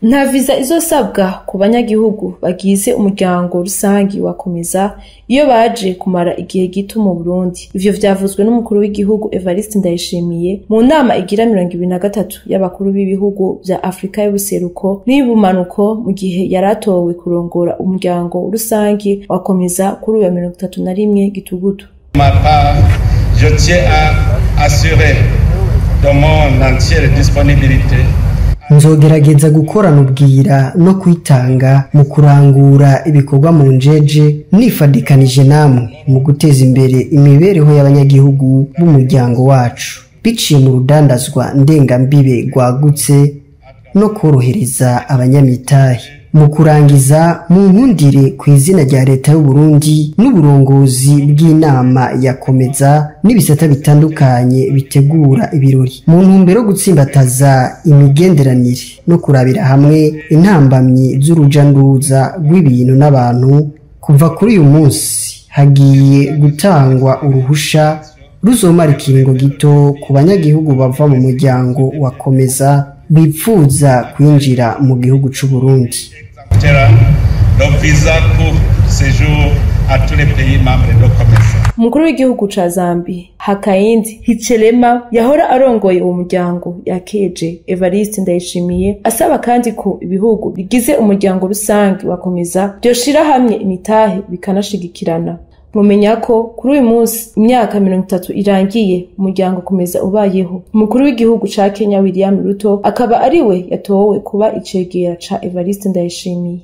Nta viza izosabwa ku banyagihugu bagize umuryango rusangi wa Komeza iyo baje kumara igihe gito mu Burundi. Ivyo vyavuzwe n'umukuru w'igihugu Evariste Ndayishimiye mu nama igira 23 y'abakuru b'ibihugu vya Afrika y'ubuseruko n'iy'ubumanuko, mu gihe yaratowe kurongora umuryango rusangi wa Komeza kuri uyu wa 31 Gitugutu. Ma part, je tiens à assurer de mon entière disponibilité. Nzogerageza gukorana ubwira no kwitanga mu kurangura ibikorwa mu njeje, nifadikanije namwe mu guteza imbere imibereho y'abanyagihugu b'umuryango wacu biciye mu rudandazwa ndengambibe rwagutse no korohereza abanyamitahe. Mu kurangiza, mu nkundire ku izina rya leta y'u Burundi n'uburongozi bw'inama ya Komeza n'ibisata bitandukanye bitegura ibirori, mu ntumbero yo gutsimbataza imigenderanire no kurabira hamwe intambamyi z'uruja n'uruza rw'ibintu n'abantu, kuva kuri uyu munsi hagiye gutangwa uruhusha ruzomara ikiringo gito ku banyagihugu bava mu muryango wa Komeza bipfuza kwinjira mu gihugu c'u Burundi. Le visa court séjour à tous les pays membres de COMESA. Umukuru w'igihugu ca Zambia Hakainde Hichilema yahora arongoye uwo muryango yakeje Evariste Ndayishimiye, asaba kandi ko ibihugu bigize umuryango rusangi wa Komeza vyoshira hamwe imitahe bikanashigikirana. Mumenya ko kuri uyu munsi imyaka 30 irangiye umuryango Komeza ubayeho. Umukuru w'igihugu ca Kenya William Ruto akaba ariwe yatowe kuba icegera ca Evariste Ndayishimiye.